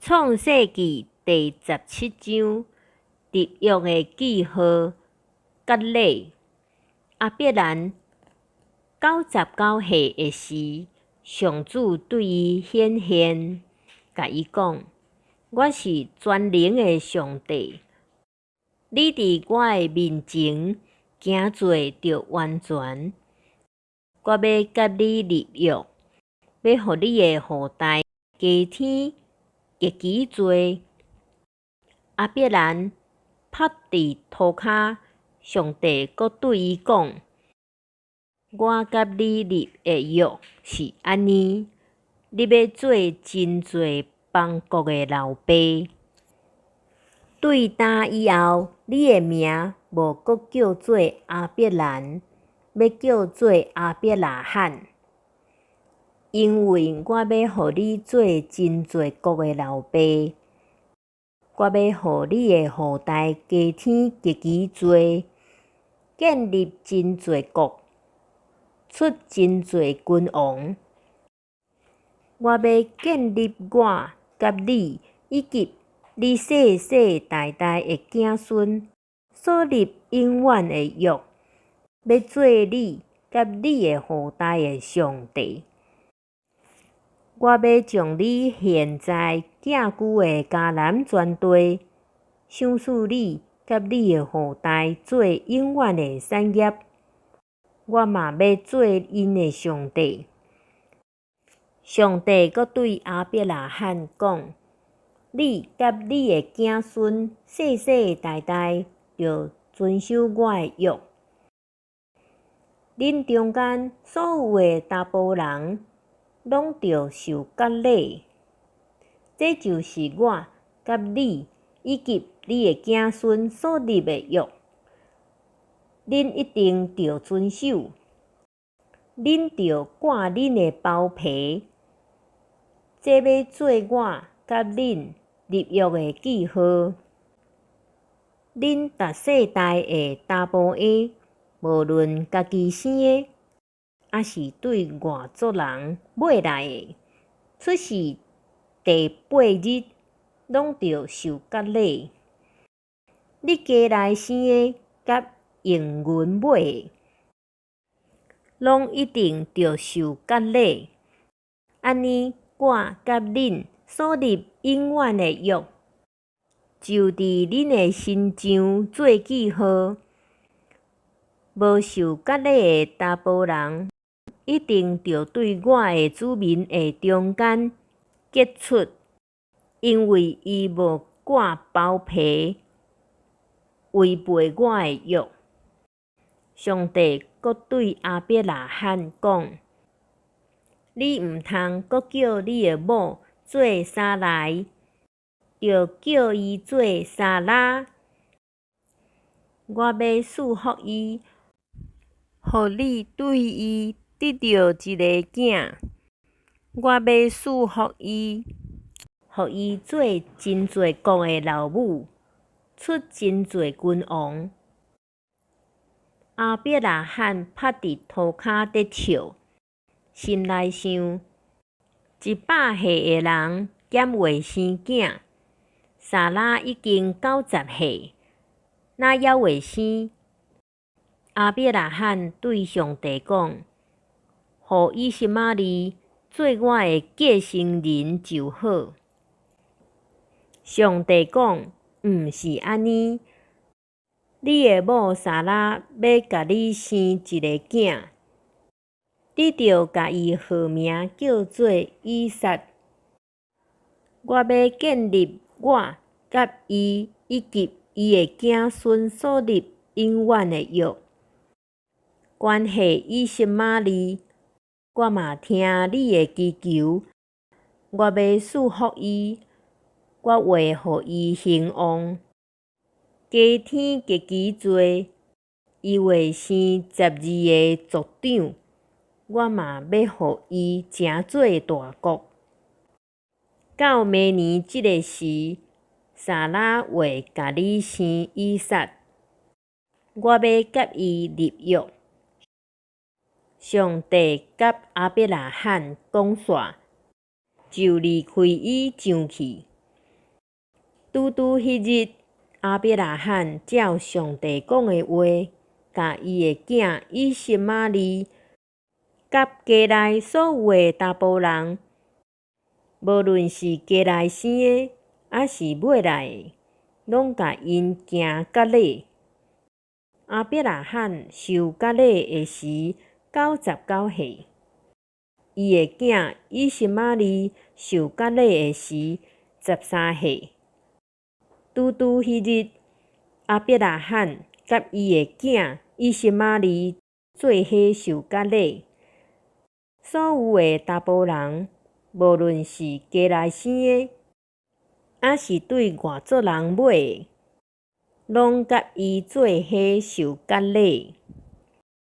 創世記第十七章，立約的記號，割禮。亞伯蘭99歲的時，上主對伊顯現，共伊講：我是全能的上帝，你佇我的面前行做著完全。我欲佮你立約，欲予你的後代加添極其濟。亞伯蘭趴佇塗跤，上帝閣對伊講：我佮你立的約是按呢，你欲做真濟邦國的老爸。對今以後，你的名無閣叫做亞伯蘭，欲叫做亞伯拉罕，因為我欲予你做真濟國的老爸。我欲予你的後代加添極其濟，建立真濟國，出真濟君王。我欲建立我佮你以及你世世代代的子孫所立永遠的約，欲做你佮你的後代的上帝。我欲將你現在寄居的迦南全地，賞賜你佮你的後代做永遠的產業。我嘛欲做𪜶的上帝。上帝閣對亞伯拉罕講：你佮你的子孫世世代代著遵守我的約。恁中間所有的查埔人，攏著受割禮。這就是我佮你以及你的子孫所立的約，恁一定著遵守。恁著割恁的包皮，這欲做我佮恁立約的記號。恁逐世代的查埔嬰，無論家己生的，抑是對外族人買來的，出世第八日，攏著受割禮。你家內生的，佮用銀買的，攏一定著受割禮。按呢，我佮恁所立永遠的約，就佇恁的身上做記號。無受割禮的查埔人，一定著對我的子民的中間革出，因為伊無割包皮，違背我的約。上帝閣對亞伯拉罕講：你毋通閣叫你的某做撒萊，著叫伊做撒拉。我欲賜福伊，予你對伊得著一個囝。我欲賜福伊，予伊做真濟國的老母，出真濟君王。亞伯拉罕趴佇塗跤咧笑，心內想：100歲的人敢會生囝？撒拉已經90歲，哪猶會生？亞伯拉罕對上帝講：予以實瑪利做我的繼承人就好。上帝講：毋是按呢，你的某撒拉欲共你生一个囝，你著共伊號名叫做以撒。我欲建立我佮伊以及伊的子孫所立永遠的約。關係以實瑪利，我嘛聽你的祈求，我欲賜福伊，我會予伊興旺，加添極其濟，伊會生12个族長，我嘛欲予伊成做大國。到明年這个時，撒拉會共你生以撒，我欲佮伊立約。上帝佮亞伯拉罕講煞，就離開伊上去。拄拄彼日，亞伯拉罕照上帝講的話，共伊的囝以實瑪利，佮家內所有的查埔人，無論是家內生的，抑是買來的，攏共𪜶行割禮。亞伯拉罕受割禮的時，99歲。伊的囝以實瑪利受割禮的時，13歲。拄拄彼日，亞伯拉罕佮伊的囝以實瑪利做伙受割禮。所有的查埔人，無論是家內生的，抑是對外族人買的，攏佮伊做伙受割禮。